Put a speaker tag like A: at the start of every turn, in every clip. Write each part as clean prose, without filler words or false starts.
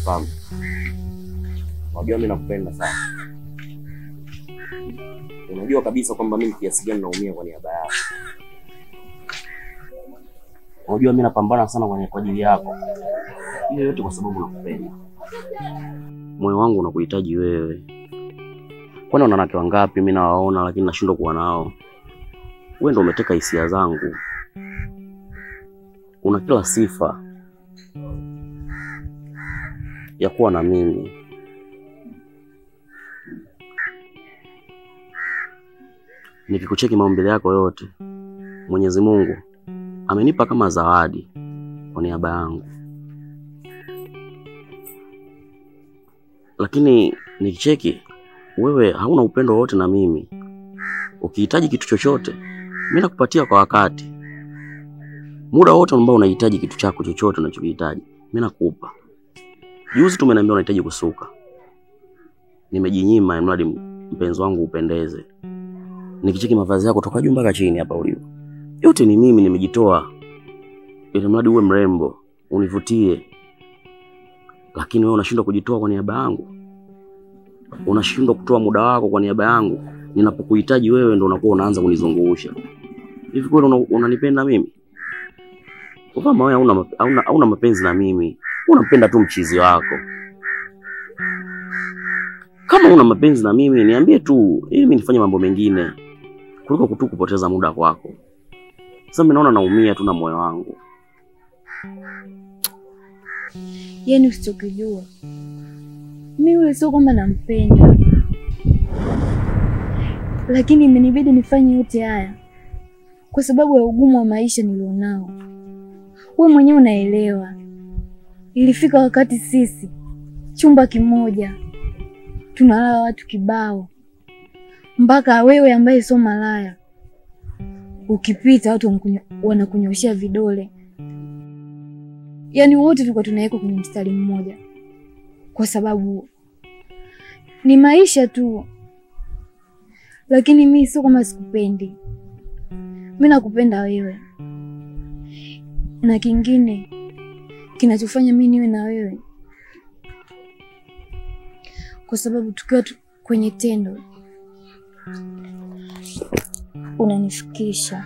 A: Pam, unajua mimi nakupenda sana. Unajua kabisa kwamba mimi kiasi gani naumia kwa niaba yako. Unajua mimi napambana sana kwa ajili yako. Hiyo yote kwa sababu nakupenda. Moyo wangu unakuhitaji wewe. Kwani wanawake wangapi mimi nawaona lakini nashindwa kuwa nao? Wewe ndio umeteka hisia zangu. Una kila sifa ya kuwa na mimi. Nikikucheki maumbile yako yote, Mwenyezi Mungu amenipa kama zawadi kwa niaba yangu. Lakini nikicheki wewe hauna upendo wote na mimi. Ukihitaji kitu chochote mimi nakupatia kwa wakati. Muda wote ambao unahitaji kitu chako chochote unachokihitaji, mimi nakupa. Juzi tumeniambia unahitaji kusuka. Nimejinyima mradi mpenzi wangu upendeze. Nikicheki mavazi yako toka juu mpaka chini hapa ulipo, yote ni mimi nimejitoa ili mradi uwe mrembo, univutie. Lakini wewe unashindwa kujitoa kwa niaba yangu. Unashindwa kutoa muda wako kwa niaba yangu. Ninapokuhitaji wewe ndio unakuwa unaanza kunizungusha. Hivi kweli unanipenda mimi? Kama wewe hauna mapenzi na mimi, unampenda tu mchizi wako. Kama una mapenzi na mimi niambie tu ili mimi nifanye mambo mengine kuliko kutu kupoteza muda kwako. Sasa mimi naona naumia tu na moyo wangu.
B: Yaani usichokijua, mimi yule sio kwamba nampenda, lakini imenibidi nifanye yote haya kwa sababu ya ugumu wa maisha nilionao. Wewe mwenyewe unaelewa. Ilifika wakati sisi chumba kimoja tunalala watu kibao, mpaka wewe ambaye sio malaya ukipita watu wanakunyoshia vidole. Yaani wote tulikuwa tunawekwa kwenye mstari mmoja kwa sababu ni maisha tu. Lakini mimi sio kama sikupendi. Mimi nakupenda wewe. Na kingine kinachofanya mimi niwe na wewe, kwa sababu tukiwa kwenye tendo unanifikisha.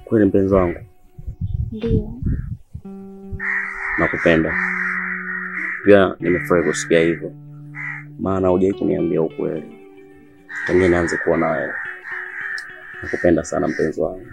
A: Kweli mpenzi wangu?
B: Ndio.
A: Nakupenda. Pia nimefurahi kusikia hivyo, maana hujawahi kuniambia ukweli tangu nianze kuwa nawe. Nakupenda sana mpenzi wangu.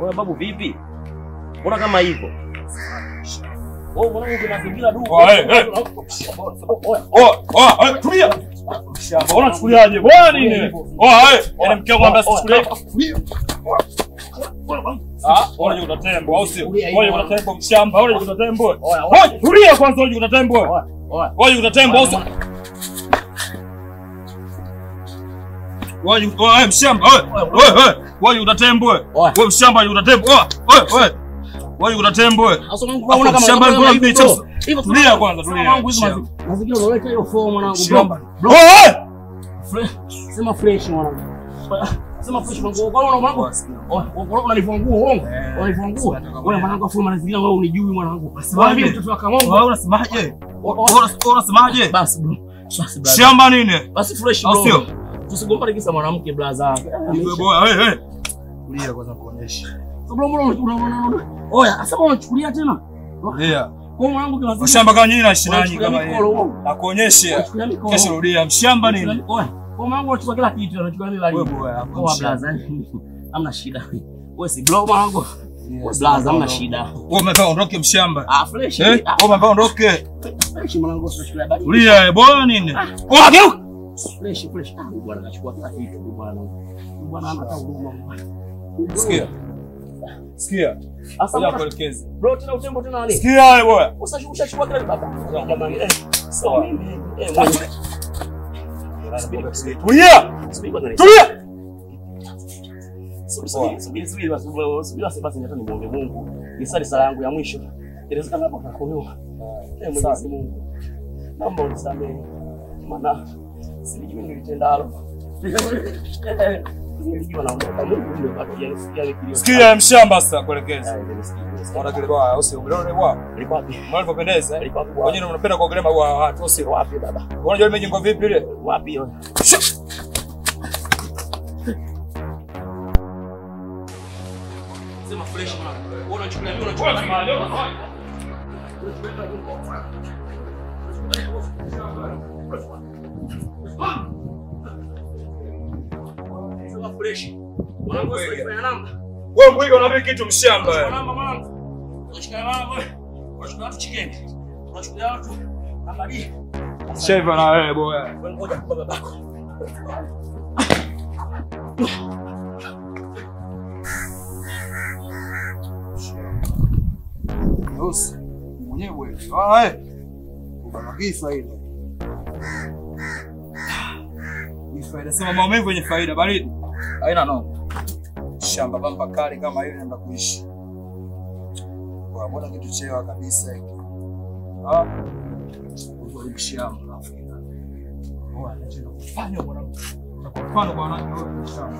A: Wewe babu vipi? Mbona kama hivyo? Wewe mbona unazingira duka?
C: Oh, tulia. Unachukuliaje? Bwana nini? Oh, yaani mke wangu ambaye sichukulie. Ah, wewe unajikuta tembo au sio? Wewe unajikuta tembo mshamba, wewe unajikuta tembo. Wewe tulia kwanza, unajikuta tembo. Wewe unajikuta tembo au sio? Wewe mshamba, wewe wewe unajikuta tembo. Wewe mshamba unajikuta tembo. Wewe wewe unajikuta tembo. Wewe mshamba mbona mbichi? Tulia kwanza, tulia.
A: Mwanangu hizo mazingira unaleta hiyo form mwanangu bro.
C: Bro.
A: Fresh. Sema fresh mwanangu. Sema fresh mwanangu. Kwa nini mwanangu? Oh, unanivua nguo uongo. Unanivua nguo. Wewe mwanangu afu mazingira wewe unijui mwanangu. Wewe mimi mtoto wa Kamongo.
C: Wewe unasemaje? Wewe unasemaje?
A: Basi bro. Basi brother.
C: Shamba nini?
A: Basi fresh bro. Tusigombane kisa mwanamke brother.
C: Wewe boy, wewe. Tulia kwanza nikuonyeshe.
A: So bro, bro, oya, sasa unachukulia tena?
C: Yeah.
A: Kwa mwanangu kimazingira.
C: Mshamba kama nyinyi na shinani kama yeye. Nakuonyesha. Kesho rudia mshamba nini?
A: Oya, kwa mwanangu anachukua kila kitu, anachukua mimi bali.
C: Wewe boy,
A: poa brother. Hamna shida. Wewe si bro mwanangu. Wewe brother, hamna shida.
C: Wewe umevaa ondoke mshamba.
A: Ah, fresh.
C: Wewe umevaa ondoke.
A: Fresh mwanangu, usichukulia bali.
C: Tulia bwana nini? Oya, geuka.
A: Fresh fresh. Ah, bwana anachukua kila kitu bwana. Bwana hana hata huruma.
C: Sikia. Sikia. Asante kuelekeza.
A: Bro tena utembo tena nani?
C: Sikia wewe bwana.
A: Usashukua kila baba. Jamani. Sawa mimi.
C: Tulia. Tulia.
A: Subiri subiri subiri basi hata nimuombe Mungu. Nisali sala yangu ya mwisho. Inawezekana hapo nitakuoa. Mwenyezi Mungu. Naomba unisamehe. Maana sijui nilitendalo. Nilijua naondoka. Mungu ndio bado hajanisikia kilio.
C: Sikia mshamba sasa kuelekeza. Unaona kile bwana, usiongeleone bwana.
A: Liko wapi?
C: Mnavyopendeza.
A: Liko wapi?
C: Wenyewe mnapenda kuongelea mabwana watu, usi
A: wapi baba?
C: Unajua limejengwa vipi ile?
A: Wapi hiyo? Sema fresh mwanangu. Wewe unachukulia mimi unachukulia. Sema fresh. Mwanangu wewe namba.
C: Wewe mbwiga unaambia kitu mshamba wewe.
A: Namba mwanangu. Unashika namba wewe. Unachukua watu chicken. Unachukua watu namba D.
C: Sheva na wewe boya.
A: Wewe ngoja kwa babako.
C: Nyeusi mwenyewe wewe. Ah eh. Ubaki faida. Ni faida. Sema maumivu yenye faida baridi. Haina noma. Shamba bamba kali kama ile naenda kuishi. Kwa mbona kitu chewa kabisa hiki. Ah. Uko mshamba rafiki. Bwana anachenda kufanya bwana. Kwa mfano bwana wewe mshamba.